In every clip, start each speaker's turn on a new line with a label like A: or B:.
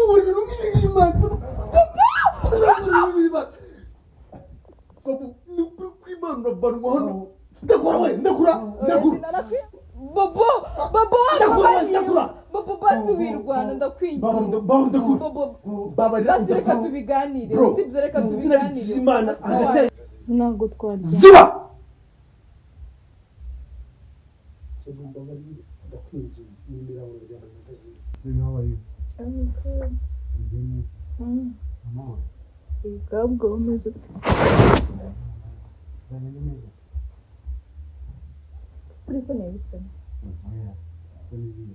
A: Nkora ibintu nk'ibi ngibi, man. Udashobora gukora ibintu nk'ibi, man. Babu, ni ukuri kw'Imana, uravanwa hano. Ndakura we, ndakura, ndakura.
B: Bobo, Bobo.
A: Ndakura we,
B: Wambabariye.
A: ndakura.
B: Bobo, basi wirwana, ndakwinginze.
A: Baba, ndakura.
B: Bobo.
A: Babarira.
B: Basi reka tubiganire.
A: Bro,
B: sibyo? Reka
A: izina
B: tubiganire.
A: ry'Imana, hagati
B: Ntabwo twarya.
A: Ziba. Mbabarire, ndakwinginze, nemera uryama ndaziba.
C: Baby, how are you? Meze neza. Amahoro.
B: Ubwabwo umeze ute?
C: Bameze neza.
B: Kuri ko nabisoni.
C: Oya. Isoni zihe?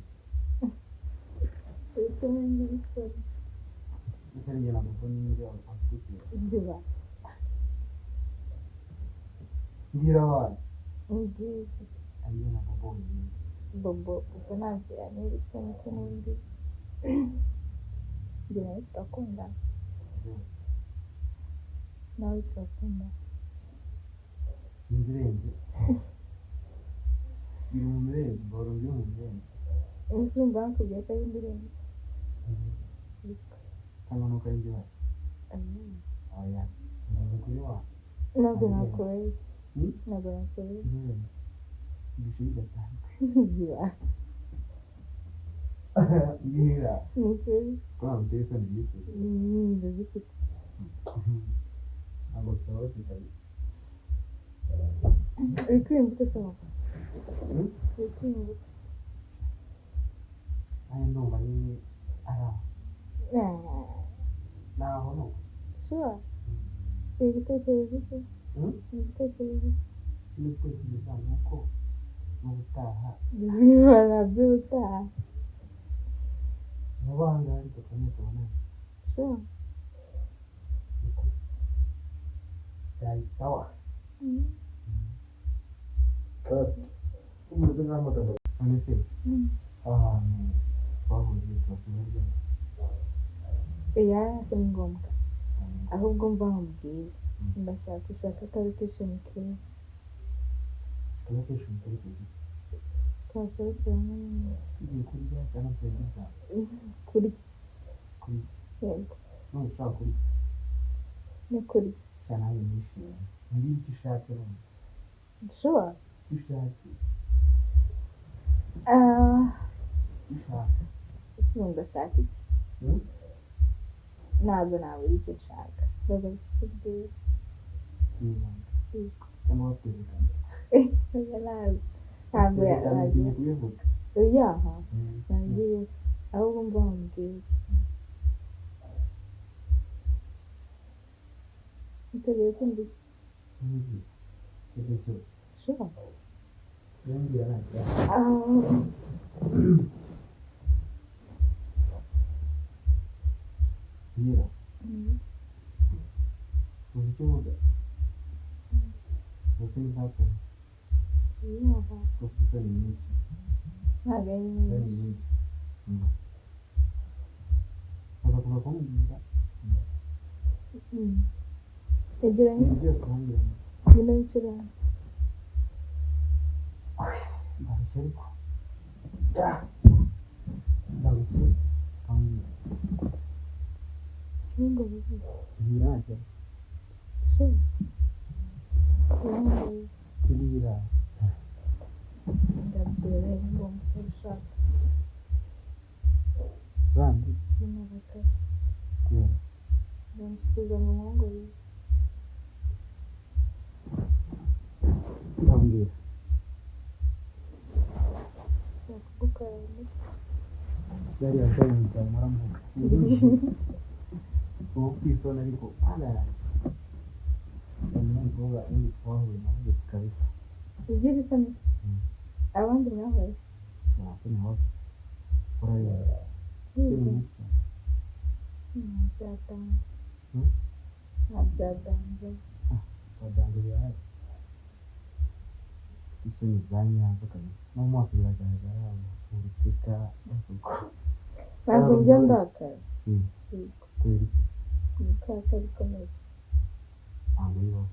B: Uri kumwe n'ibisoni.
C: Ese njye na Bobo ninde wazigutera?
B: Ziba.
C: Mbwira abantu.
B: Ni byiza.
C: Njye na Bobo ninde?
B: Bobo, ubwo ntabwo yantera isoni ko n'undi njye nawe turakundana. Nawe turakundana.
C: Ninde urenze? Biri mu mirenze, mbora biri mu mirenze.
B: Ese urumva bakubwiye ko ari indirimbo?
C: Cyangwa nuko ari njye uhari? Oya. Ngeze kuri wa.
B: Ntabwo nakubeshya.
C: Hmm?
B: Ntabwo nakubeshya.
C: Urenze. Ibishu bidasanzwe.
B: Ziba.
C: Mbwira.
B: Ni ukuri.
C: Ko ntabwo isoni byinshi.
B: Ndazifite.
C: Ntabwo byoroshye kabisa.
B: Uri kwiyumva ute se, mama?
C: Hmm?
B: Uri kwiyumva ute?
C: Nanjye ndumva nyine ari aho. Naho ni uko.
B: Sure. Uri gutekereza iki?
C: Hmm?
B: Uri gutekereza iki?
C: Icyo gutekereza ni uko n'ubutaha.
B: Bibara by'ubutaha.
C: Vuba aha ngaha ariko twongere tubonane.
B: Sure.
C: Niko. Byari sawa.
A: Umeze nk'amagambo.
C: None se aho hantu twahuriye tubasura ryari?
B: Oya, si ngombwa. Ahubwo mva nkubwire, ndashaka ushaka aka location keza.
C: Location kerekeza?
B: Twasohokeramo nyine.
C: Tugiye kurya cyangwa tugiye bisanzwe?
B: Kurya.
C: Kurya?
B: Yego.
C: None ushaka kurya?
B: Ni kurya.
C: Cyane, nanjye nishimye. Mbwira icyo ushaka none.
B: Sure.
C: Icyo ushaka.
B: Ah,
C: Icyo ushaka.
B: Ese ubu ndashaka iki?
C: Hmm?
B: Ntabwo nabura icyo nshaka, ndaza kukubwira.
C: Ni ibanga?
B: Yego.
C: Cyangwa wateze kamera?
B: Oya, nazi ntabwo
C: Wateze kamera, ugiye
B: yagiye.
C: kubivuga.
B: Oyaha.
C: Hmm.
B: Nagiye, ahubwo mva nkubwire, niteguye kumva iki?
C: Mbwira icyo cyose.
B: Sure.
C: Mbwira, nta kibazo.
B: Ah,
C: Mbwira. Uzi icyo uvuga? Uzi n'izasoni?
B: Oyaha.
C: Ko ufite isoni nyinshi.
B: Ntabwo ari
C: Isoni
B: nyinshi.
C: nyinshi. Uza kuva kumbwira.
B: Yegeranye.
C: Ibintu byose urambwira.
B: Ngwino wicare hano.
C: Ndarushye ariko. Ndarushye. Ambwira.
B: Ngo bivuge.
C: Mbwira, nta kibazo.
B: Sure. Urambaye.
C: Mbwira.
B: Ndabyera ngombwa ushaka.
C: Bandi?
B: Binarakaye.
C: Kubera?
B: Ndansubiza mu nkongoro.
C: Ndambwira.
B: Nshaka kugukaraba umutwe.
C: Byari yashoboye cyane muramuvuga. Ubu kwisona ariko hano yanjye. Umukobwa undi twahuye navuze ati kabisa.
B: Ugira isoni? Abandi mwahuye?
C: Nta soni wapi. Urareba. Isoni nyinshi cyane.
B: Nta byatanga.
C: Hmm?
B: Nta byatanga.
C: Abaganga birahari. Isoni za nyazo kabisa. No mu maso biragaragara, uruseka, isuku.
B: Ntabwo njya ndakara. Yego.
C: Kubera iki?
B: Ni ko bikomeye.
C: Ntabwo bibaho.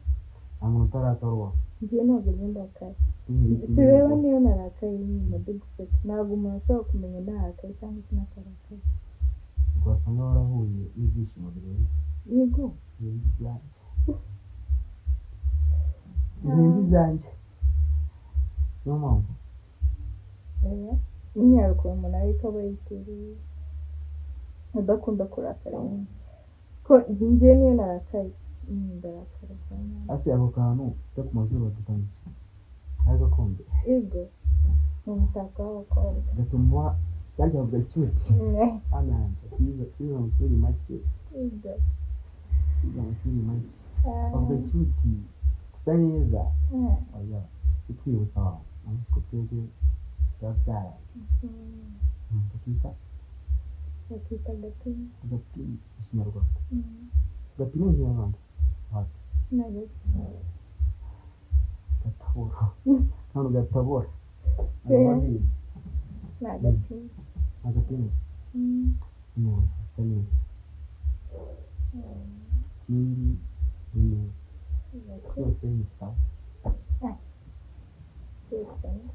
C: Nta muntu utarakara ubaho.
B: Njye ntabwo njya ndakara.
C: Kubera iki?
B: Tureba, niyo narakaye nyuma ndi guseka, ntabwo umuntu ashobora kumenya narakaye cyangwa se natarakaye.
C: Rwasa. wasanga warahuye n'ibyishimo birenze.
B: Yego.
C: Birenze ibyanjye, birenze ibyanjye, niyo mpamvu.
B: Oya, nyine hari ukuntu umuntu ariko aba yiteguye udakunda kurakara nyine, ko njye niyo narakaye, ndarakara cyane.
C: Hasi ako kantu ufite ku mazuru bakita iki? Ariko gakondo.
B: Yego, ni umutako w'abakobwa.
C: Gatuma byajya bavuga cute. Hano yanjye twize amashuri make.
B: Yego.
C: Twize amashuri make, bavuga cute, gusa neza. Oya, utwibutsa abantu ariko twebwe biba byarangiye. Bakita
B: Bakita agapima.
C: Agapima mu Kinyarwanda. Gapima mu Kinyarwanda wapi?
B: Ntabwo.
C: Gatabora, hano gatabora.
B: Eh. Ni agapima.
C: Agapima. Neza, asa neza. Ikindi ni neza. Byose ni sawa.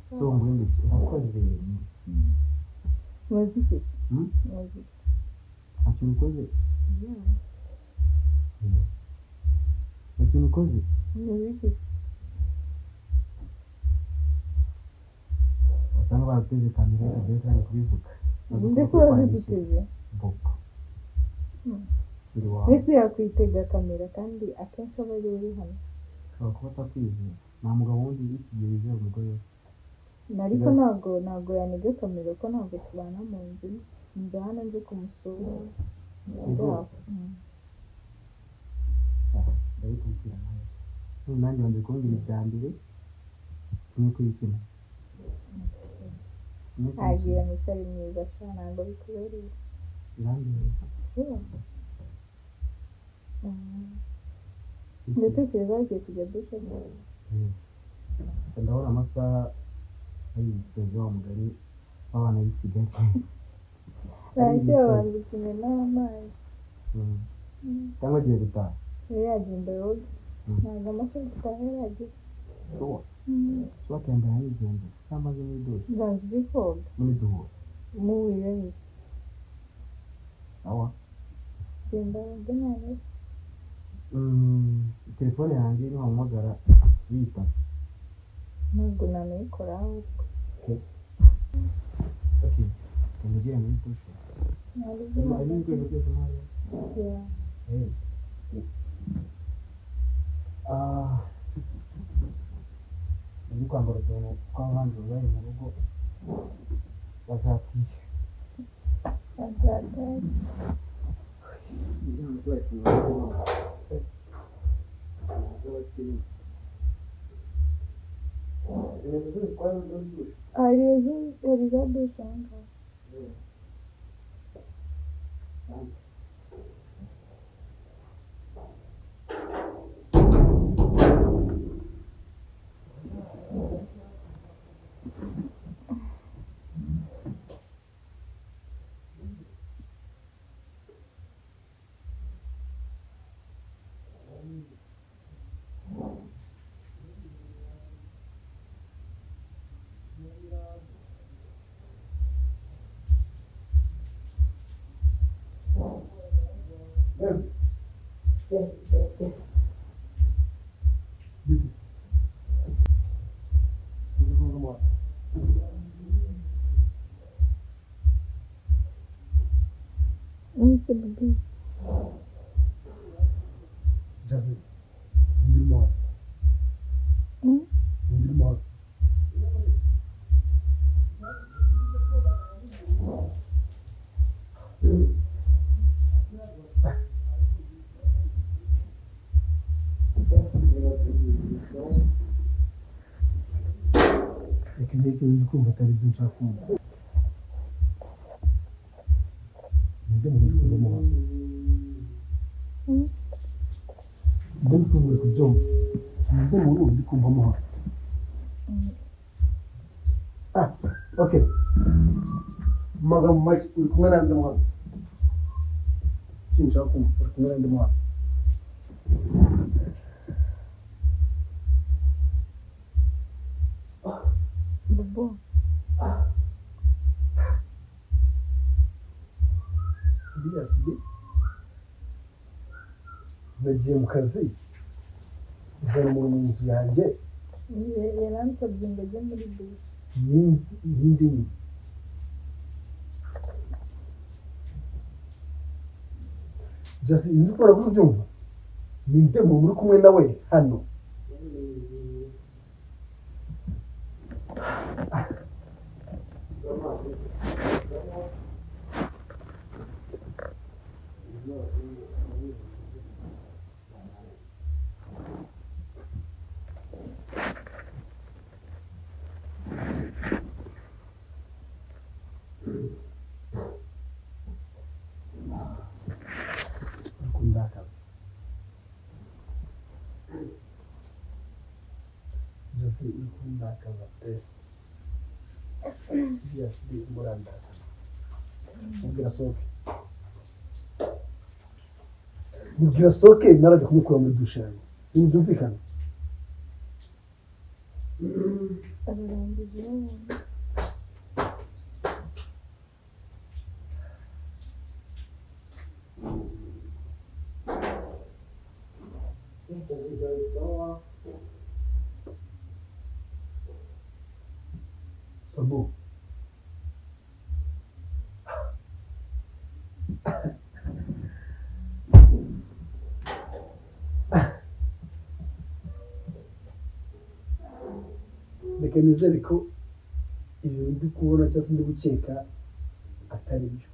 C: So nguhindukire, urakoze, merci.
B: Muziki.
C: Hmm?
B: Muziki.
C: Nta kintu ukoze. Nta kintu ukoze.
B: Muziki.
C: Wasanga barateze kamera reka kandi kubivuga.
B: Ndetse waziduteze.
C: Bobo. Uri wawe.
B: Mbese yakwitega kamera kandi akenshi aba ari uri hano.
C: Ushobora kuba atakwizera, nta mugabo wundi w'iki gihe wizera umugore we.
B: Ariko ntabwo yaniga kamera ko ntabwo tubana mu nzu, nza hano nje kumusura.
C: Yego. Ndabikubwira nawe none nanjye banze kumbwira ibya mbere kimwe kuri kimwe. Kimwe kuri
B: Ntabwo iyo
C: kimwe.
B: mico ari myiza cyane, ntabwo bikubereye.
C: Birambereye.
B: Ndatekereza bagiye kujya dushe.
C: Eh. Ndabona amasaha ayisoje, wa mugani w'abana b'i Kigali.
B: Bahise babanza kumena amazi.
C: Cyangwa agiye gutaha.
B: Yari yagenda yoga. Ntabwo amasaha gutaha yarageze.
C: Shuwa shuwa, akiyambara yigendera cyangwa aze muri dushe?
B: Nganza ujye koga.
C: Muri duhure.
B: Muhurire.
C: Sawa.
B: Genda woge nabi.
C: Telefone yanjye niwampamagara witaba.
B: Ntabwo nanayikora ahubwo.
C: Okay, tumugire muri dushe.
B: Ntabwo.
C: Harimo ibikoresho byose mpari.
B: Yeah.
C: Hey. Ah, ndi kwambara utuntu tw'abandi bari mu rugo bazatwishyura.
B: Azataye. Hari izo, hari za dushe aha ngaha. Nse baby.
A: Jazzy, indirme abi. İndirme abi. Reka njye ndi kumva atari byo nshaka kumva. Ninde muntu uri kuvamo hano? Ninde uri kumva, uri kubyumva? Ninde muntu uri kumvamo hano? Ah, okay. Mu magambo make, uri kumwe nande mo hano? Ikintu nshaka kumva, uri kumwe nande mo hano?
B: Bobo.
A: Siriya.
D: Seriously, nagiye mu kazi, uzana umuntu mu nzu yanjye.
B: Yaransabye ngo ajye muri douche.
D: N'indi nyine. Just ibyo ukora kubyumva, ninde muntu uri kumwe nawe hano? Uri kundakaza Jesse, uri kundakaza pe. Seriously, murandakaza. Mubwira soke, mubwira soke, narajya kumukura muri dushe yanjye, sinbyumvikana.
B: Ararangije n'ubundi.
D: Sabu, reka nizere ko ibintu ndi kubona cyangwa se ndi gukeka atari byo.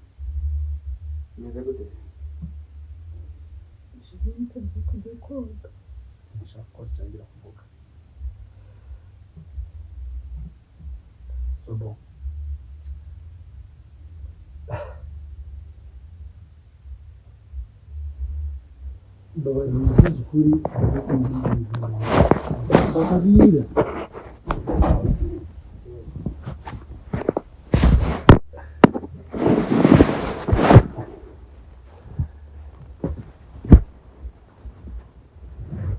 C: Bimeze gute se?
B: Yansabye kujya koga.
D: Sinshaka ko cyangwa kuvuga so bon. Mbabarira uvuze ukuri, mbabarira.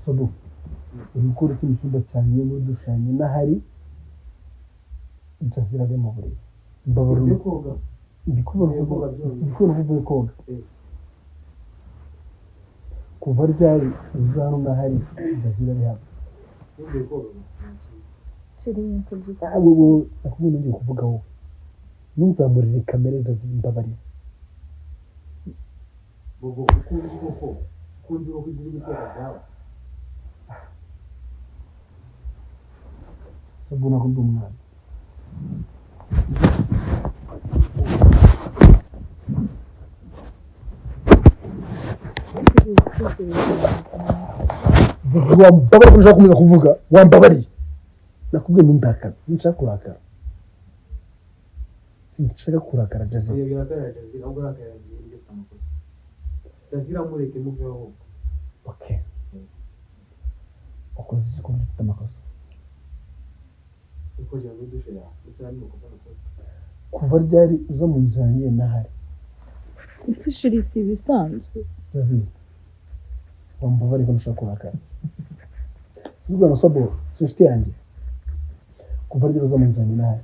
D: Sobo, uri gukora iki mu cyumba cyanjye, muri dushe yanjye, n'ahari Jazira ari mu buriri? Mbabarira.
C: Ugiye koga?
D: Ndi kubona
C: Ugiye koga byonyine.
D: ndi kubona ko uvuye koga.
C: Eh.
D: Kuva ryari uza hano n'ahari Jazira ari hano?
C: Ugiye koga gusa, nta kindi.
B: Chéri yansabye
D: Ah, wowe nakubonye ngiye kuvuga wowe. Ntunzamurire kamere Jazira, mbabarira.
C: Bobo, ukunze koko, ukunze koko ibyo uri gukeka byaba.
D: Sobo, ntabwo ndi umwana.
B: gutekereza.
D: Wambabariye ko nshaka gukomeza kuvuga, wambabariye. Nakubwiye ntundakaze, sinshaka kurakara. Sinshaka kurakara Jazira.
C: Oya, birakarira Jazira, ahubwo arakarira njyewe, njye mfite amakosa. Jazira mureke muveho ahubwo.
D: Okay. Wakoze iki ko ufite amakosa?
C: Uri kogera muri dushe yawe, ndetse n'andi makosa nakoze.
D: Kuva ryari uza mu nzu yanjye n'ahari?
B: Ese chéri si ibisanzwe?
D: Jazira, wambabariye ko nshaka kurakara. Sinubwo na Sobo, si inshuti yanjye. Kuva ryari uza mu nzu yanjye n'ahari?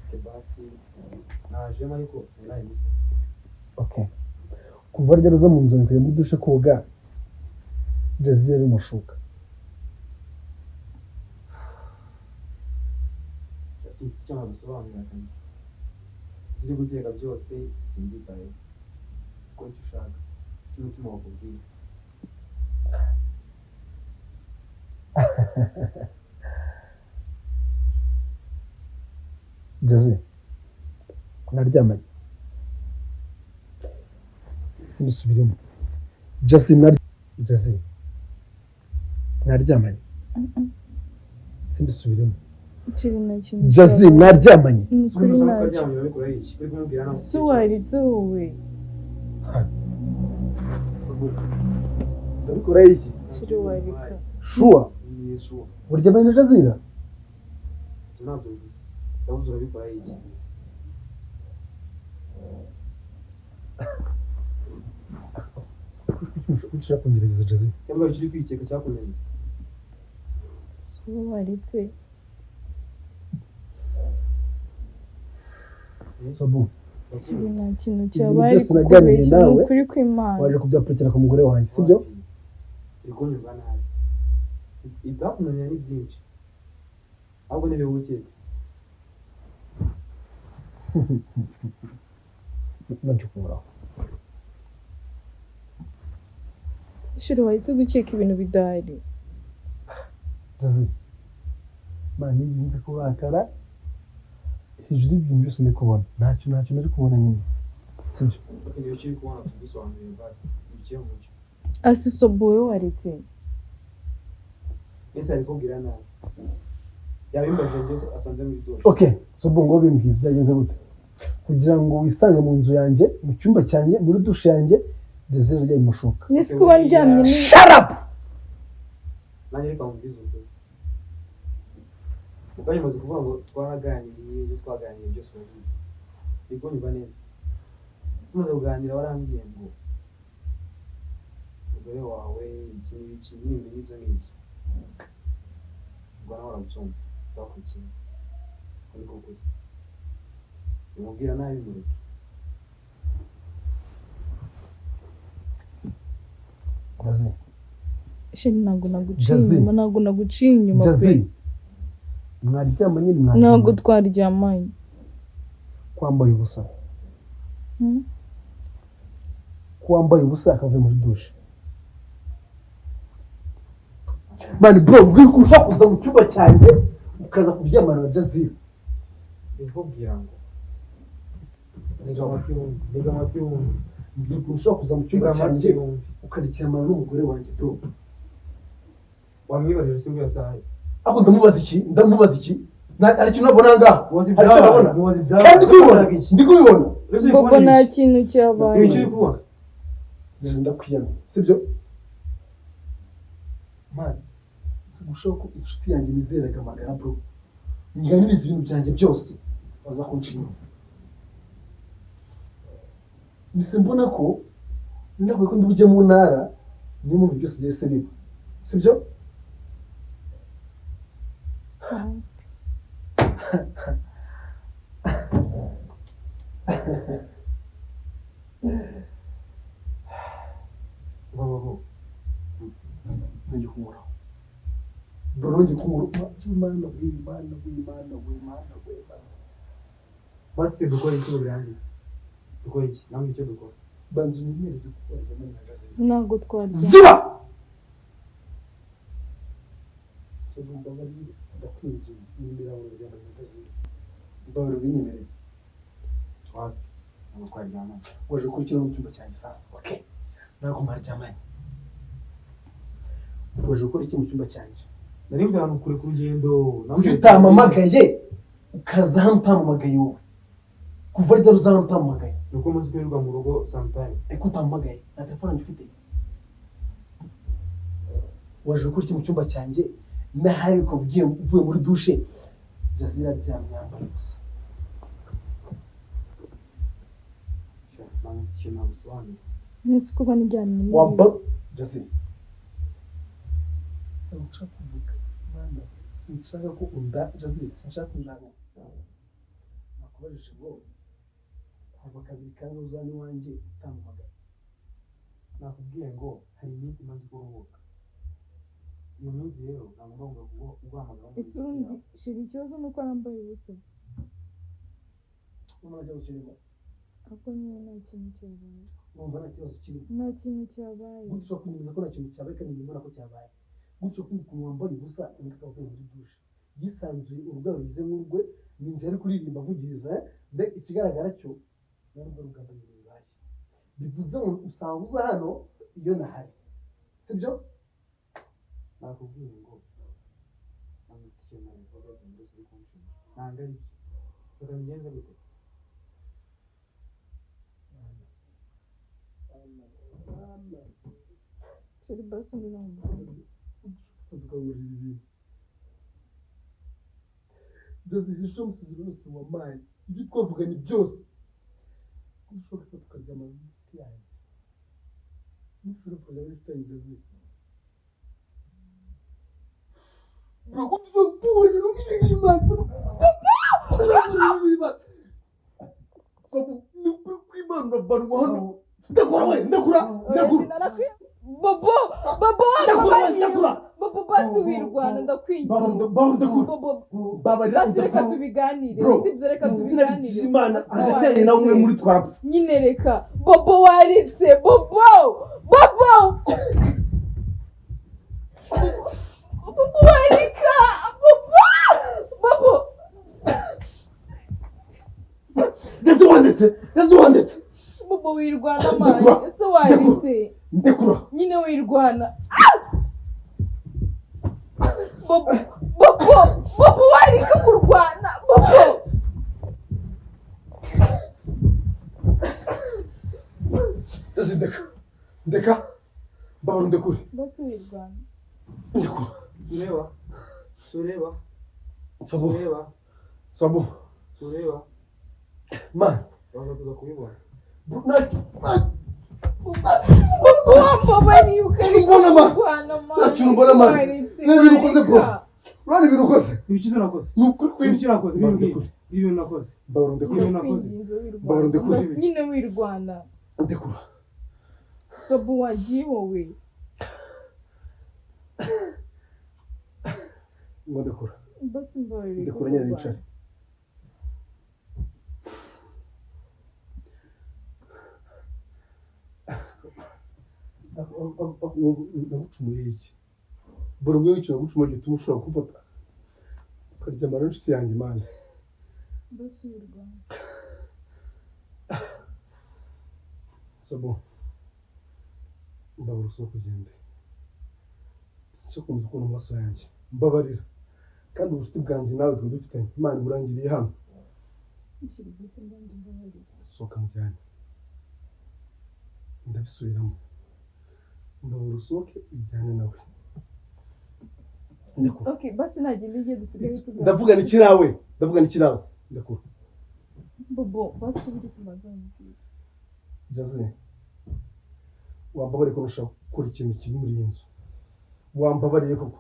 C: Okay, basi najemo ariko narayibuze.
D: Okay. Kuva ryari uza mu nzu yanjye ukajya muri dushe koga, Jazira ari mu mashuka?
C: Jazira, mfite icyo nagusobanurira kabisa. Ibyo uri gukeka byose simbyitayeho. Ukora icyo ushaka, icyo umutima wakubwira.
D: Jazira, mwaryamanye? Simbisubiremo. Jazira, Jazira, mwaryamanye? Simbisubiremo.
B: Chéri nta kintu.
D: Jazira, mwaryamanye?
B: Ni
C: Ese
B: ukuri
C: umuntu
B: ntacyo.
C: twaryamanye urabikora iki? Uri kumubwira nawe.
B: Ese waritse wowe?
C: Sobo,
D: Ndabikora iki?
B: Chéri wareka.
D: Sure.
C: Ni sure.
D: Uryamanye na Jazira?
C: Ibyo ntabyo bivuze. Ndavuze urabikora iki?
D: Kuki ushaka kungerageza Jazira?
C: Cyangwa icyo uri kwikeka cyakunaniye.
B: Ese wowe waritse?
D: Sobo,
B: Chéri, nta kintu
D: Ibintu
B: cyabaye
D: byose naganiriye
B: kukubeshya ni
D: nawe,
B: ukuri kw'Imana.
D: Waje kubyapurikira ku mugore wanjye, sibyo?
C: Uri kunyumva nabi. Ibyakunaniye ni byinshi, ahubwo ntibigukeke.
D: Nongeye kumuraho.
B: Chéri, wahise gukeka ibintu bidahari.
D: Jazi, man, nirinze kurakara hejuru y'ibintu byose ndi kubona. Ntacyo nari kubona nyine, sibyo?
C: Niba icyo uri kubona tugusobanurire basi ibyo mucyo.
B: Asi sobo, wowe waretse.
C: Mbese ari kubwira nabi, yabimbajije byose asanze muri dushe.
D: Okay, so ubwo ngo bimbwira byagenze gute kugira ngo wisange mu nzu yanjye, mu cyumba cyanjye, muri dushe yanjye, Desire aryamye mu mashuka?
B: Nisi kuba ndyamye ni
D: Shut up!
C: Nanjye reka mubwize ukuri. Mukanya umaze kuvuga ngo twaraganiriye, ibyo twaganiriye byose urabizi. Uri kunyumva neza? Tumaze kuganira warambwiye ngo umugore wawe iki n'ibiki nimenya ibyo ngibyo, ubwo nawe urabyumva, nzakurikira. Uko niko kuri. Umubwira nabi, mureke.
D: Jazi.
B: Chéri, ntabwo naguciye
D: Jazi.
B: inyuma, ntabwo naguciye inyuma pe.
D: Jazi, mwaryamanye?
B: Ntabwo
D: Mwaryamanye?
B: twaryamanye.
D: Kwambaye ubusa?
B: Hmm?
D: Ko wambaye ubusa akavuye muri dushe? Man, bro, mbwira ukuntu ushobora kuza mu cyumba cyanjye ukaza kuryamana na Jazira.
C: Ndikubwira ngo ntega amatwi wumve, ntega amatwi wumve.
D: Mbwira ukuntu ushobora kuza mu cyumba
C: Ntega amatwi
D: cyanjye
C: wumve.
D: ukaryamana n'umugore wanjye, bro.
C: Wamwibarije se ubwo yasahaye?
D: Ariko ndamubaza iki? Ndamubaza iki? Hari ikintu nabona aha ngaha?
C: Mubaza
D: Hari icyo
C: ibyabaye,
D: nabona?
C: mubaza ibyabaye.
D: Kandi ndi kubibona,
C: Iki?
D: ndi kubibona.
C: Ese uri
B: Bobo,
C: kubona
B: nta
C: ibiki?
B: kintu cyabaye.
C: Ibiki uri kubona?
D: Ngeze ndakwiyamye, sibyo? Man, gushaka ko inshuti yanjye nizeraga amagara, bro, nganiriza ibintu byanjye byose, baza kunca inyuma. Mise mbona ko ndakwiye ko ndi bujye mu ntara, niyo mpamvu byose byahise biba, sibyo?
C: Bobo.
D: Nongeye kunkoraho, bro, nongeye kunkoraho. Mana we, Mana we, Mana we, Mana we, Mana!
C: Basi dukora iki ngo birangire? Dukora iki namwe? Icyo dukora?
D: Banza unyemerere ko waryamanye na Jazira.
B: Ntabwo twaryamanye.
D: Ziba! So mbabarire, ndakwinginze, nyemerera ngo uryamanye na Jazira. Mbabarire, ubinyemerere.
C: Wapi, ntabwo twaryamanye.
D: Waje gukurikira mu cyumba cyanjye sasa? Okay, ntabwo mwaryamanye. Waje gukora iki mu cyumba cyanjye?
C: Nari mvuye ahantu kure ku rugendo.
D: Kuki utampamagaye ukaza hano utampamagaye? Wowe kuva ryari uza hano utampamagaye?
C: Ni uko umunsi kwirirwa mu rugo sometime.
D: Ariko utampamagaye, nta telefone yanjye ufite. Waje gukora iki mu cyumba cyanjye n'ahari ukaba ugiye uvuye muri dushe, Jazira aryamye yambaye ubusa?
C: Sha, nta kintu nagusobanurira.
B: Nisi kuba ndyamye ni
D: Wamba Jazira, ntabwo nshaka kuvuga. Mana, sinshaka ko unda. Jazira, sinshaka undanga. Nakubajije ngo kuva kabiri kandi uzana iwanjye utampamagaye?
C: Nakubwiye ngo hari iminsi imaze kuruhuka. Iyo minsi rero ntabwo ngomba kuguhamagara ngo
B: Ese ubundi chéri, ikibazo ni uko yambaye ubusa?
D: Urumva nta kibazo kirimo?
B: Ariko nyine nta kintu cyabaye.
D: Urumva nta kibazo kirimo?
B: Nta kintu cyabaye.
D: Gute ushobora kunyemeza ko nta kintu cyabaye kandi mbona ko cyabaye? Gute ushobora kunywa ukuntu wambaye ubusa, undi akaba avuye muri dushe yisanzuye, urugabo rugize nk'urwe, ninjira ari kuririmba avugiriza? Mbe ikigaragara cyo ntabwo ari ubwa mbere ibintu bibaye. Bivuze ngo usanga uza hano iyo nahari, sibyo?
C: Nakubwiye ngo ntabwo ikintu nabivuga, ibintu byose uri kunshinja ntabwo ari byo. Reka mbigenze gute?
D: Mana.
B: Chéri, basi ngwino nkubwire.
D: Tukangurira ibi bintu byose, ibisho amasezerano yose wampaye, ibyo twavuganye byose, ko dushobora kuba tukaryamana n'inshuti yanjye, dushobora kuryamana n'inshuti yanjye Jazira. Bro, ko dushobora gukora ibintu nk'ibi ngibi, man?
A: kw'Imana uravanwa hano. Ndakura we, ndakura, ndakura.
B: Bobo, Bobo,
A: Ndakura we,
B: wambabariye.
A: ndakura.
B: Bobo, basi wirwana, ndakwinginze.
A: Babarira ndakura.
B: Bobo,
A: Babarira
B: basi reka
A: ndakura.
B: tubiganire.
A: Bro,
B: Sibyo, reka
A: izina
B: tubiganire.
A: ry'Imana,
B: Basi
A: hagati yanjye nawe umwe
B: waretse.
A: muri twarapfa.
B: Nyine reka. Bobo, waretse. Bobo, Bobo, Bobo, wareka. Bobo, Bobo.
A: Ndetse wanditse, ndetse wanditse.
B: Bobo, wirwana mani.
A: Ndakura.
B: Ese waretse?
A: Ndekura.
B: Nyine wirwana. Bobo, Bobo, Bobo, wareka kurwana. Bobo.
A: Ndetse ndeka, ndeka, mbabarira ndekure.
B: Basi wirwana.
A: Ndekura.
C: Tureba, tureba.
A: Sabo.
C: Tureba.
A: Sabo.
C: Tureba.
A: Man.
C: Baza kuza kubibona.
A: Bro, ntacyo, ntacyo.
B: Bobo, wambabariye ukareka
A: Mbona man.
B: kurwana mani.
A: Nta kintu mbona man.
B: Waretse,
A: Ni ibintu ukoze, bro.
B: wareka.
A: Urabona ibintu ukoze?
C: Ibiki se nakoze?
A: Ni ukuri kw'Imana.
C: Ibiki nakoze?
A: Mbabarira
C: Ibi
A: ndekure.
C: ibintu nakoze.
A: Mbabarira ndekure.
C: Ibintu nakoze.
B: Ndakwinginze, wirwana.
A: Mbabarira ndekure.
B: Nyine wirwana.
A: Ndekura.
B: Sobo, wagiye wowe.
A: Ngo ndekura.
B: Basi mbabarira.
A: Ndekura nyine nicare. Nagucumuye iki? Buri umwe w'ikintu nagucumuye gituma ushobora kumfata ukaryamana n'inshuti yanjye, Imana.
B: Basi wirwana.
A: Sabo, mbabarira usohoke ugende. Sinshaka kumva ukuntu amaso yanjye. Mbabarira. Kandi ubucuti bwanjye nawe twari dufitanye, Imana iburangiriye hano.
B: Ishyira ubwishyu mbandi, mbabarira.
A: Sohoka mujyane. Ndabisubiramo. Mbabarira usohoke ujyane nawe. Ndekura.
B: Okay, basi nagenda, igihe dusigaye tuganira.
A: Ndavugana iki nawe? Ndavugana iki nawe? Ndekura.
B: Bobo, basi ubiretse ubanza wumvire.
A: Jazi, wambabariye ko ntushaka gukora ikintu kibi muri iyi nzu. Wambabariye koko.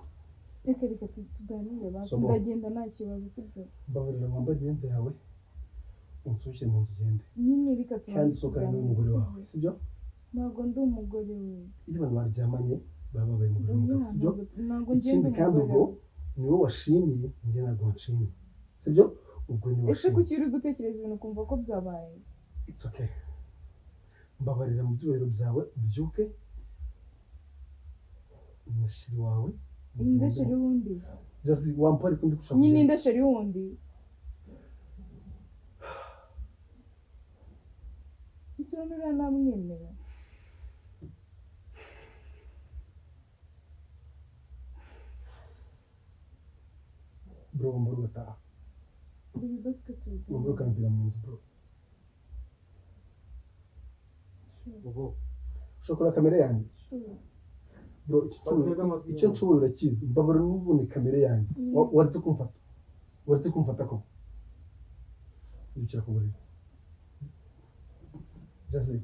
B: Reka, reka tuganire basi.
A: Sobo.
B: Ndagenda, nta kibazo, sibyo?
A: Mbabarira wambare imyenda yawe, unsohokere mu nzu ugende.
B: Nyine reka tubanze
A: Kandi usohokane
B: tuganire,
A: n'umugore wawe,
B: sibyo?
A: sibyo?
B: Ntabwo ndi umugore we.
A: Iyo abantu baryamanye baba babaye umugore n'umugabo,
B: Oya,
A: sibyo?
B: ntabwo
A: Ikindi
B: ngenda
A: kandi
B: umugore
A: ubwo
B: we.
A: ni wowe washimiye, njye ntabwo wanshimiye, sibyo? Ubwo ni
B: Ese
A: washimiye.
B: kuki uri gutekereza ibintu ukumva ko byabaye?
A: It's okay. Mbabarira mu byubahiro byawe, ubyuke na chéri wawe
B: Inde
A: mugende.
B: Chéri wundi?
A: Jazi, wambabariye ko ndi gushaka
B: Nyine
A: kugenda.
B: inde chéri wundi? Ese urabona uriya namwemera?
A: Bro, wambara ugataha.
B: Baby, basi ko
A: Wambara
B: tubiganire.
A: ukamvira mu nzu, bro.
B: Sure,
C: Bobo.
A: Ushobora kureba kamere yanjye.
B: sure.
A: Bro, icyo nshoboye,
C: Batega amatwi.
A: icyo nshoboye urakizi. Mbabara n'ubundi kamere yanjye. Waretse kumfata, waretse kumfata koko. Yicara ku buriri. Jazi,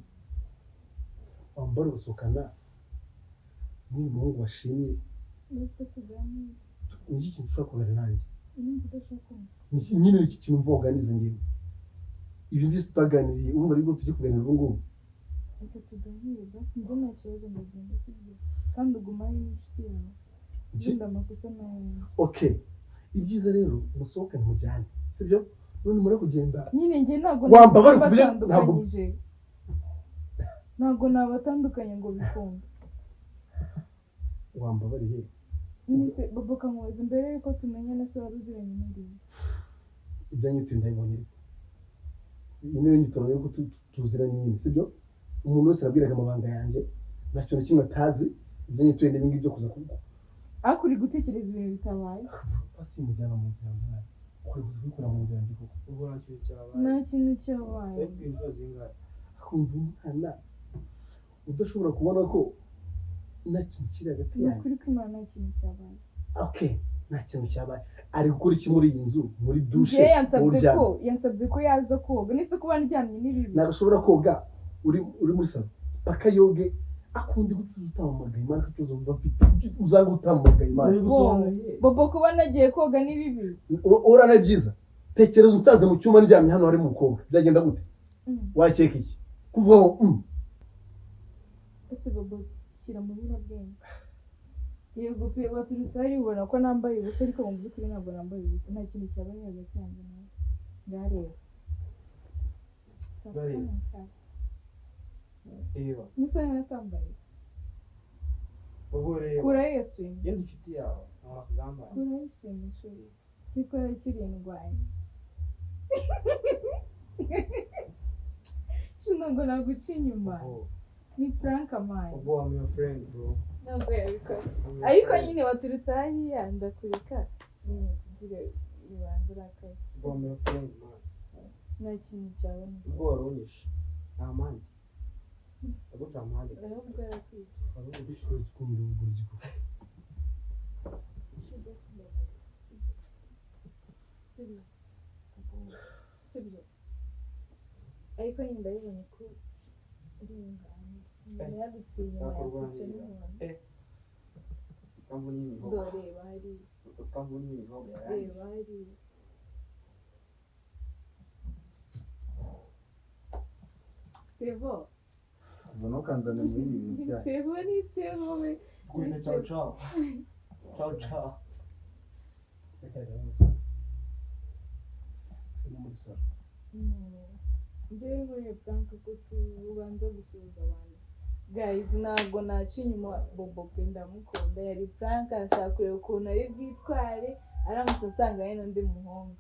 A: wambara ugasohokana n'uyu muhungu washimye.
B: Basi ko tuganire.
A: Ni iki kintu ushobora kuganira nanjye?
B: Nimba udashaka kumva.
A: Ni iki nyine, ni iki kintu mva uganiza ngewe? Ibi byose tutaganiriye, urumva aribwo tujye kuganira ubu ngubu?
B: Reka tuganire basi, njye nta kibazo, ndagenda, sibyo? Kandi ugumane n'inshuti yawe. Wenda amakosa ni ayanjye.
A: Okay, ibyiza rero musohokane mujyane, sibyo? None mure kugenda.
B: Nyine njye ntabwo
A: Wambabara ku buryo
B: nabatandukanyije, ntabwo nabatandukanye ngo bikunde.
A: Wambabariye.
B: Nese Bobo, kamubaza, mbere yuko tumenyana se wari uziranye n'uriya?
A: Ibyanyu ndabibonye, ariko iyi niyo nyitoro yo tuziranye nyine, sibyo? Umuntu wese arabwiraga amabanga yanjye, nta kintu na kimwe atazi. Ibyanyu tuye n'ibingibi byo kuza kuko
B: Ariko uri gutekereza ibintu bitabaye.
A: Pasi mujyana mu nzu yanjye, mwana ukwiye kuza kubikora mu nzu yanjye koko.
C: Ubwo nta kintu cyabaye.
B: Nta kintu cyabaye.
C: Ndabibwira inshuro zingahe?
A: Akumva umwana udashobora kubona ko nta kintu kiri hagati
B: Ni
A: yanyu.
B: ukuri ko Imana, nta kintu cyabaye.
A: Okay, nta kintu cyabaye, ari gukora iki muri iyi nzu, muri douche?
B: Njye yansabye
A: uryamye?
B: ko yansabye ko yaza koga. Nese kuba ndyamye ni bibi?
A: Ntabwo ashobora koga uri muri salon paka yoge. Akundi gutuza utampamagaye, Imana, ko ikibazo mba mfite uzanga utampamagaye, Imana.
C: Sinabigusobanuriye.
B: Bobo, kuba nagiye koga ni bibi?
A: Urana byiza, tekereza unsanze mu cyumba ndyamye hano harimo umukobwa, byagenda gute?
B: Mm.
A: Wakeka iki? Kuva aho
B: Ese Bobo, shyira mu nyurabwenge. Yego pe, waturutse hariya ubona ko nambaye ubusa, ariko mu by'ukuri ntabwo nambaye ubusa. Nta kintu cyabaye hagati yanjye nawe. Ngareba.
C: Ngareba. Reba.
B: Musa yaratambaye.
C: Bobo, reba.
B: Kurayo iyo swime.
C: Genda inshuti yawe ntabwo nakugambana.
B: Kurayo isume ishuri gikora kirindwanya. Shino ngo naguca inyuma.
C: Bobo.
B: Ni prank man.
C: Bobo, I'm your friend, bro.
B: Ntabwo yabikora.
C: I'm your
B: Ariko
C: friend.
B: nyine waturutse hariya ndakureka nyine kugira ibanze urakaye.
C: Bobo, I'm your friend, man.
B: Nta kintu cyaboneka.
C: Ubwo wari unyishe nta mpande ndaguca mpande.
B: Ahubwo yarakwica.
C: Wari unyishe.
A: Ukunda ubugoryi koko.
B: Sibyo? Sibyo? Ariko nyine ndabibonye ko uri ingano. Umuntu yaguciye inyuma yakwica
C: Yakurwanirira.
B: n'inkoni.
C: Eh, usikamvuna imihogo.
B: Dore hariya.
C: Usikamvuna imihogo yarangiye.
B: Reba hariya. Stevo.
E: Ubona ukanzana muri ibi bintu byayo.
B: Stevo ni Stevo we.
C: Kwita ciao ciao. Ciao ciao.
A: Reka reka muri salo. Ni muri salo.
B: Njyewe nkuriye prank ko tubanza gusuhuza abantu. Guys, ntabwo naca inyuma Bobo pe, ndamukunda. Yari prank, arashaka kureba ukuntu ari bwitware aramutse asanganye n'undi muhungu.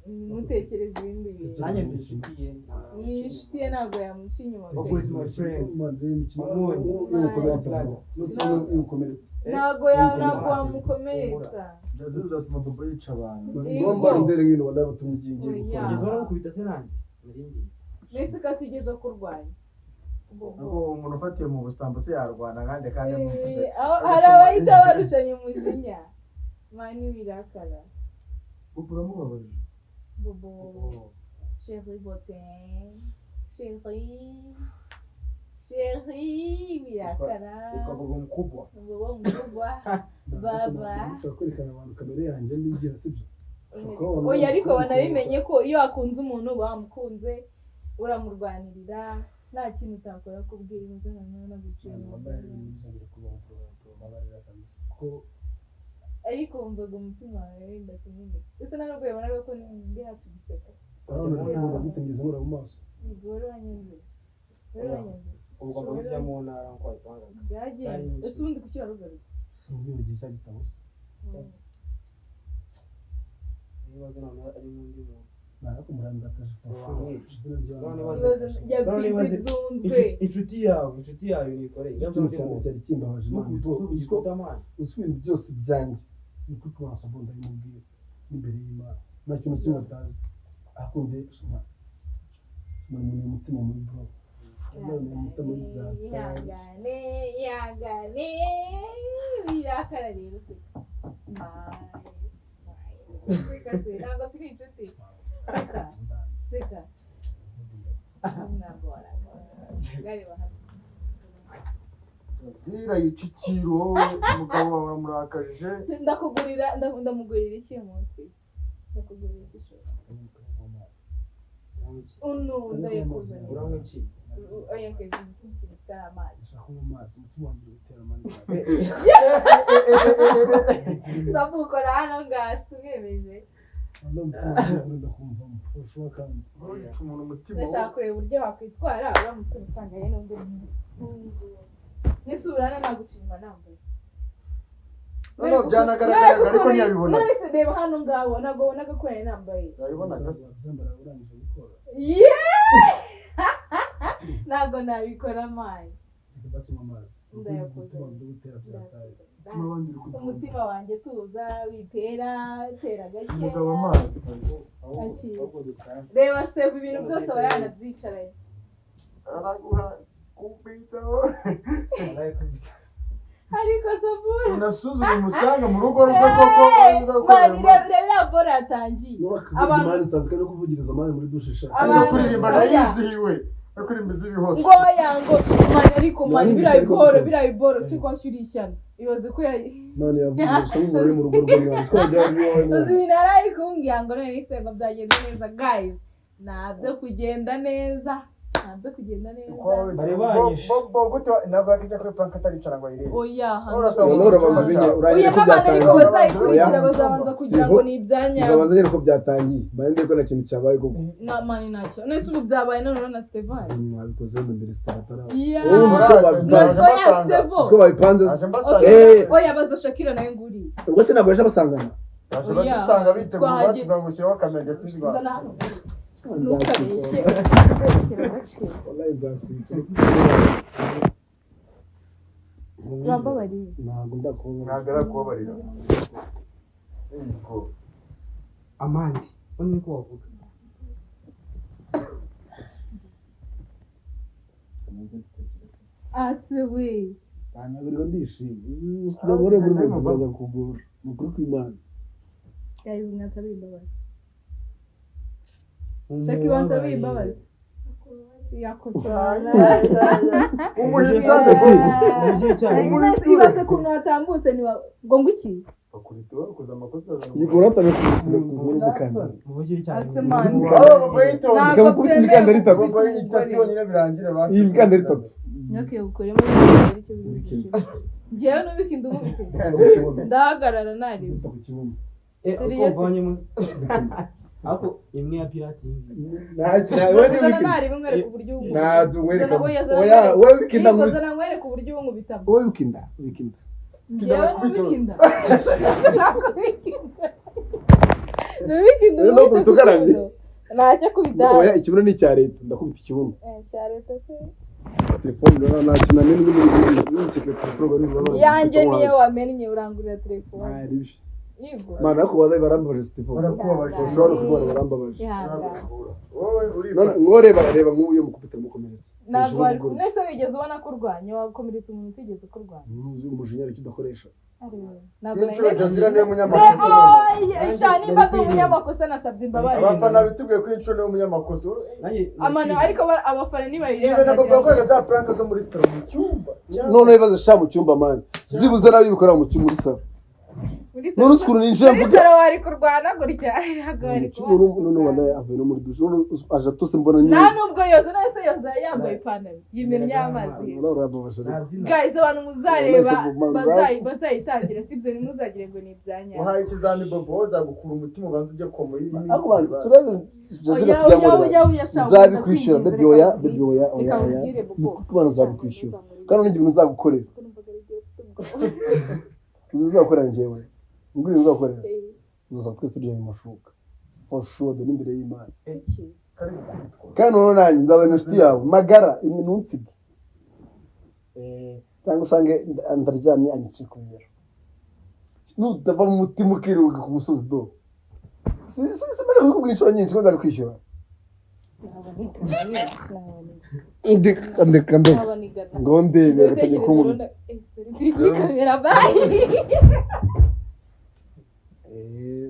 B: Mutekereza ibindi bintu.
C: Nanjye ndi inshuti ye.
B: Ni inshuti ye, ntabwo yamuca inyuma pe.
C: Bobo is my friend.
A: Imana rero imikino
C: Wamubonye?
A: iyo ukomeretse bro. Iyo ukomeretse.
B: Ntabwo ntabwo wamukomeretsa.
E: Jazil uzatuma Bobo yica abantu.
A: Ngomba ndere ngino wallahi batumye igiye ngiye
B: Oya.
A: gukora.
C: Ugeze baramukubita se nanjye nari ngizi.
B: Mbese ko atigeze kurwanya. Bobo.
E: Ubwo umuntu ufatiye mu busambo se yarwana kandi kandi amufashe.
B: Hari abahita barushanya umujinya. Mani birakara.
E: Bobo uramubabaje.
B: Bobo.
C: Bobo.
B: Chérie Botin. Chérie. Chérie birakara.
C: Yitwa Bobo mkubwa.
B: Bobo mkubwa. Baba.
A: Ushobora kwerekana abantu kamere yanjye mbigira sibyo? Ushobora kuba wabona
B: Oya, ariko
A: umuntu
B: banabimenye ko iyo wakunze umuntu uba wamukunze, uramurwanirira, nta kintu utakora kubwira imuzana nawe naguciye.
A: Wallahi ibintu bizongera kubaho bro, bro, babarira kabisa. Kuko
B: Ariko wumvaga umutima wawe wenda kumeneka, ese nta nubwo yabonaga ko ndi hafi guseka?
A: Urabona urabona gute ngeze nkora mu maso.
B: Yego, wari wanyanze, wari wanyanze.
C: Ubu ugomba kujya mu ntara nkuko wabipangaga.
B: Byagenze ese ubundi kuki warugarutse?
A: Singibagiye cya gitabo se.
C: Nibaze noneho ari n'undi muntu.
A: Ntabwo murandakaje.
C: Wamwica.
A: Izina ry'Imana.
C: None
B: Ibibazo
C: None
B: yabize byunzwe.
C: Inshuti yawe, inshuti yawe nikoreye.
A: Ikintu cyane cyari kimbabaje Imana. Uziko uzi ibintu byose byanjye ni ukuri ku maso mbona ndabimubwira n'imbere y'Imana nta kintu kimwe atazi akunde shema shema ni umutima mubi bro. Shema ni umutima mubi byataye.
B: Ihangane, ihangane, wirakara rero, seka, smile, smile, seka se, ntabwo turi inshuti, seka, seka, ntabwo warakara, ngareba hano.
E: Jazil yica ikiru wowe umugabo wawe uramurakaje.
B: Ndakugurira, ndamugurira iki uyu munsi? Ndakugurira iki shuri? Uno ndayakuzanira.
C: Uranywa iki?
B: Oya, keza ikindi kintu kitari amazi.
A: Ndashaka kunywa amazi, umutima wanjye uri gutera amani.
B: Sabu ukora hano ngaha tumwemeje.
A: Wallahi umutima wanjye urenda kumvamo urushaho kandi.
E: Urica umuntu umutima
B: Ndashaka
E: wowe.
B: kureba uburyo wakwitwara uramutse usanganye n'undi muhungu. Nisuburana naguca inyuma nambaye.
E: Noneho byanagaragaraga ariko ntiyabibona.
B: None se reba hano ngaho, ntabwo wabonaga ko yari nambaye?
E: Yabibonaga se.
A: Wabyambara urangije gukora.
B: Yeee! Ntabwo nabikora amazi.
A: Reka basi unywe amazi.
B: Ndayakoze.
A: Umutima wanjye uri gutera byataye.
E: Umutima wanjye uri kuduha.
B: Umutima wanjye tuza, witera tera gake.
E: Umugabo amazi kabisa.
B: Akira.
C: Ahubwo dutahe.
B: Reba Steve, ibintu byose aba yanabyicaranye.
E: Araguha kumbitaho.
C: Arayikubita.
B: Ariko Sabura
E: Unasuzuma umusanga mu rugo rwe koko uza gukora ayo
B: mani
E: mazi.
B: reba reba bora yatangiye. Abantu-
A: Mani nsanzwe no kuvugiriza mani muri dushe sha.
E: Ari no
B: Abantu-
E: kuririmba arayizihiwe. No kuririmba iz'ibihozo.
B: Ngo ya ngo mani, ariko mani
A: Nari
B: biriya
A: mbishe ariko
B: biboro
A: mbikoze.
B: biriya biboro cyo kwashyura ishyano, ibaze ko yari
A: Mani yavugije sha nk'umuntu uri mu rugo rwe mwana. Siko wagira ngo iwawe
B: uzi
A: mwana.
B: ibintu yari ari kumbwira ngo none se ngo byagenze neza, guys, ntabyo kugenda neza. Ntabyo kugenda neza.
C: Bari banyishe.
E: Bobo gute ntabwo yakize kuri prank ataricara ngo ayirebe.
B: Oya, hano.
E: Urasaba
A: Noneho urabanza umenye
B: Oya,
A: urangire ko
B: n'abantu ariko
A: byatangiye.
B: bazayikurikira
A: Oya.
B: bazabanza kugira ngo ni
A: Steve
B: ibyanyabyo.
A: abanza nyine ko byatangiye, mbanze ko nta kintu cyabaye koko.
B: Na mani ntacyo. None se ubu byabaye noneho na Stevan?
A: Mwabikoze wenda mbere Steve ataraza.
B: Yeah.
A: Wowe uzi ko babipanze.
B: Oya, Stevo.
A: Uzi ko babipanze se?
E: Aje mbasanga.
B: Okay.
A: Eh.
B: Oya, baza Shakira nawe nguriye.
A: Ubwo se ntabwo yaje abasangana?
E: Baje
B: Oya.
E: badusanga biteguye,
B: Twahagiye.
E: batubwira ngo ushyiraho kamera njye sinzi.
B: Zana hano. Ntukabeshye.
A: Wallahi nzakwica.
B: Wambabariye.
A: Ntabwo ndakubabara.
E: Ntabwo arakubabarira. Yego.
C: Amande ubu niko wavuga.
B: Ase we.
A: Ntabwo ndishimye. Uzi kugira ngo urebe muri moto biraza kugora. Ni ukuri kw'Imana.
B: Guys, mwansabire imbabazi. Shaki, wansabiye imbabazi. Yakosora.
E: Umuhitane.
C: Umubyeyi cyane.
B: Ibaze ukuntu watambutse ntiwa ngo ngo iki?
E: Bakubita bakoze amakosa.
A: Yego ratane kubitira kugura umukandara.
C: Muvugire cyane.
B: Ase man.
E: Aba Bobo yitonze.
B: Ntabwo
A: Ikamukubita
B: byemewe
A: imikandara itatu.
E: Bobo itatu yonyine birangire basi.
A: Iyi mikandara itatu.
B: Nyoke ukoremo icyo biri. Njyewe nubika indumubite.
A: Ku kibuno.
B: Ndahagarara nareba.
A: Ku kibuno.
C: Eh,
B: Serious?
C: uko mvanye mu ariko imwe ya pirate iyi ngiyi.
A: Ntacyo wowe ni
B: Zana
A: wikina.
B: nareba nkwereka uburyo ubu.
A: Ntabwo nkwereka.
B: Zana oya, zana
A: Oya,
B: nkwereke.
A: wowe wikinda
B: Yego,
A: nkubita.
B: zana nkwereka uburyo ubu
A: Wowe wikinda, wikinda.
B: Njyewe nubikinda. Ntabwo bikinda. Nubikinda.
A: Rero ndakubita ugaramye.
B: Ntacyo kubita.
A: Oya, ikibuno ni icya leta, ndakubita ikibuno.
B: Cya leta se.
A: Telefone rero nta kintu namenye muri muri telefone bari
B: Yanjye niyo wamennye urangurira telefone.
A: Ari bi.
B: Yego.
A: Mana ariko wallahi barambabaje Steve.
E: Barakubabaje.
A: Ushobora kubona barambabaje.
B: Ihangane.
E: Wowe
A: None
E: urifata.
A: ngo reba reba nk'ubu iyo mukubita mukomeretsa.
B: Ntabwo wari mwese wigeze ubona ko urwanya wakomeretse umuntu utigeze kurwanya.
A: Ntuzi umujinya aricyo udakoresha.
B: Ntabwo
E: N'inshuro
B: nari
E: Jazira niwe munyamakosa.
B: Oya, sha nimba ndi umunyamakosa nasabye imbabazi.
E: Abafana bitubwiye ko inshuro niwe munyamakosa.
C: Nanjye
B: Amano ariko abafana nibayireba.
E: Niba na Bobo yakoraga za prank zo muri salo mu cyumba.
A: None ibibazo sha mu cyumba man. Byibuze nawe bikorera mu cyumba muri salo.
B: Muri
A: None uzi ukuntu ninjira
B: muri
A: mvuga.
B: salo wari kurwana gutya. Ntabwo wari
A: None none wallahi avuye no muri douche. None aje atose mbona nyine.
B: Nta nubwo yoza nahise yoza yambaye ipantaro yimennye amazi.
A: Wallahi urababaje ariko.
C: Nabyina.
B: Guys, abantu muzareba
A: Wallahi,
B: bazayitangira sibyo ntimuzagire ngo ni ibya
E: Uhaye ikizami Bobo uzagukura umutima ubanza ujye koma y'iminsi.
A: Ariko man, suraza Jazira
B: Oya,
A: sijya
B: oya,
A: muri.
B: oya, oya, sha,
A: Nzabikwishyura
B: ndakwinginze,
A: baby oya,
B: reka
A: baby oya, oya,
B: reka
A: oya.
B: nkubwire, Bobo.
A: Ni kuko bana nzabikwishyura. Kandi n'ibyo bintu nzagukorera. Ibintu nzagukorera njyewe. Ngwino nzagukorera. Tuzaza twese turya mu mashuka. For sure, dore imbere y'Imana.
E: Kari gukubitwa.
A: Kandi noneho nanjye nzazana inshuti yawe magara imwe ntunsige. Cyangwa usange ndaryamye anyice ku bibero. Nutava mu mutima ukiruka ku musozi do. Si si si mbere kukubwira inshuro nyinshi ko nzabikwishyura. Ndeka ndeka ndeka. Ngo ndebe agatangiye kunkubita.
B: Turi kuri kamera bayi.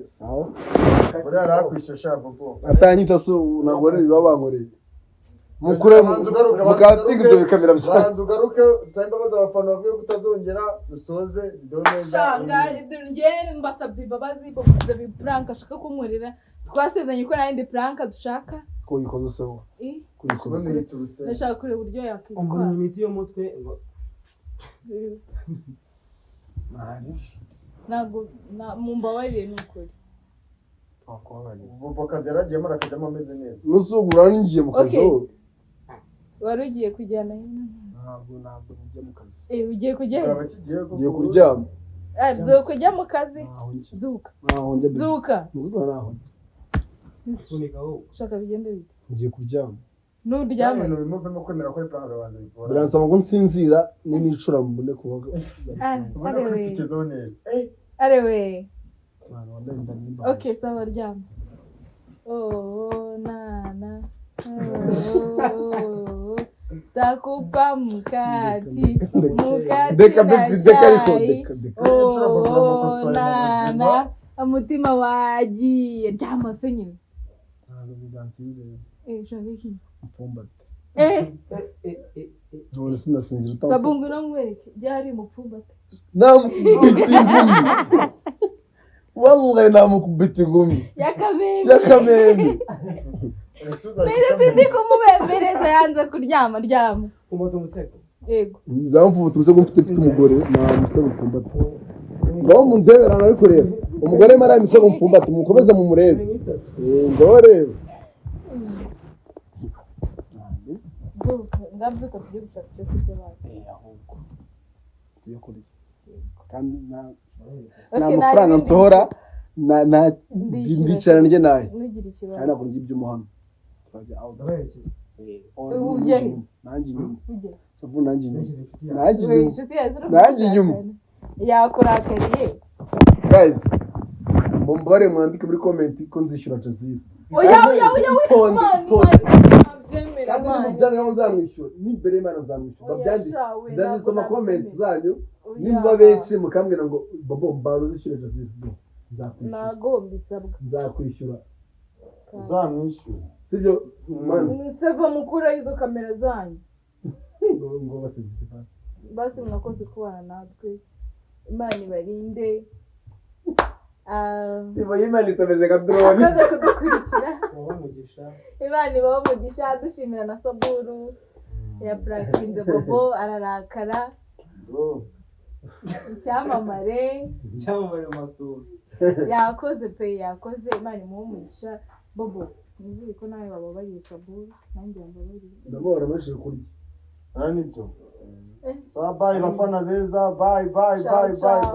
A: Sawa.
E: Buriya arakwishyura sha Bobo.
A: Atanyica se ubu ntabwo ari ibiba bankoreye. Mukure
E: Banza ugaruke, banza
A: mukatiga ibyo
E: ugaruke.
A: bikamera byanyu.
E: Banza ugaruke usabe imbabazi abafana bavuye ko utazongera dusoze video neza.
B: Shanga njyewe mbasabye imbabazi Bobo ibyo prank ashaka kunkorera twasezeranye ko nta yindi prank dushaka.
A: Ko uyikoze se wowe.
B: Eh,
A: Ko uyikoze.
E: Ubundi yiturutse.
B: Ndashaka kureba uburyo
C: Umvunye
B: yakwitwara.
C: imitsi y'umutwe ngo
B: Ntabwo mumbabarire ni ukuri.
E: Bobo akazi yaragiyemo arakajyamo ameze neza.
A: Nusugura ngiye mu kazi
B: Okay.
A: wowe.
B: Wari ugiye kujyana
A: Ntabwo ntabwo njya mu kazi.
B: eh ugiye kujya
E: Yaba kigiye koko.
A: Ngiye kuryama.
B: eh byuka ujya mu kazi
A: Ntaho njya.
B: byuka
A: Ntaho njya. baby.
B: byuka
A: Ni ukuvuga ntaho njya.
C: sunika wowe.
B: ushaka bigende bite
A: Ngiye kuryama.
B: nuryama
E: Ibintu bimuvemo kwemera ko ari prank urabanza bikora.
A: Biransaba ngo nsinzira ni nicura mbone kubaga.
E: Ubona ko bitugezeho neza. Eh,
B: arewe
A: Mwana wallahi ndamwimbabaje.
B: okay sawa ryama oh nana oh, takupa mukati mukati
A: Deka
B: na
A: baby deka ariko
B: chai
A: deka deka.
B: oh nana umutima wagiye ryama se nyine
A: Ntabwo biransinziriza.
B: eh ushaka iki
A: Mfumbate.
B: eh
A: None sinasinzira utamfata.
B: sabungu namwereke ryari mupfumbate
A: Namukubita ingumi. Wallahi namukubita ingumi.
B: yakamembe
A: Yakamembe.
B: Mbese sindi kumubembereza, yanze kuryama, ryama.
C: Kumbata umusego.
B: Yego.
A: Nzamvuta umusego, mfite umugore, nta musego mfumbata. Ngaho mundebera ahantu ari kureba umugore, mara imisego mfumbata, mukomeze mumurebe. Ngaho reba.
B: Byuka, ngabyuka tujye gushaka icyo kurya bazi.
A: Ahubwo tuye kurya kandi nta
B: Okay,
A: nta
B: nta
A: mafaranga
B: bindi.
A: nsohora na
B: Ndishyura.
A: Ndicara ndye nawe.
B: Ntugire
A: Kandi
B: ikibazo.
A: ntabwo ndya iby'umuhano, turajya out.
C: Ndabaherekeza.
B: Ubu ujya he?
A: Nanjye inyuma.
B: Ujye.
A: Sabu nanjye inyuma.
C: Ntekereza inshuti yawe.
A: Nanjye
B: We,
A: inyuma.
B: inshuti yawe ziri
A: Nanjye inyuma.
B: Yakurakariye.
A: Guys, mumbare mwandike muri comment ko nzishyura Jazira.
B: Oya, oya, oya, oya.
A: Itonde,
B: Imana,
A: itonde.
B: Imana, ntabyemera.
A: Kandi
B: Imana.
A: nimubyandika ngo nzamwishyura, n'imbere y'Imana nzamwishyura.
B: Oya,
A: Babyandike.
B: sha, we,
A: Ndazisoma
B: ntabwo
A: comment
B: nabyemera.
A: zanyu.
B: Oya.
A: Nimba benshi mukambwira ngo "Bobo, mbara uzishyure Jazira," no, nzakwishyura.
B: Ntago mbisabwa.
A: Nzakwishyura.
E: Uzamwishyura.
A: Sibyo man?
B: Museva, mukuraho izo kamera zanyu.
A: Ngo basize iki basi?
B: Basi mwakoze kubana natwe, Imana ibarinde. Ah,
A: Sibo yimanitse ameze nka drone.
B: mwakoze kudukurikira.
C: Wabaha umugisha.
B: Imana ibahe umugisha. Dushimira na Saburu yapurakinze Bobo ararakara.
E: Bro.
B: Icyamamare.
C: Icyamamare mu masura.
B: Yakoze pe, yakoze. Imana imuhe umugisha. Bobo, nizere ko nawe wababariye Saburu, nanjye wambabariye.
A: Ndamubara amashije kurya.
E: Nta nibyo.
B: Eh.
E: Sawa, bye bafana beza, bye bye.
B: Ciao,
E: bye.
B: ciao.
E: Bye.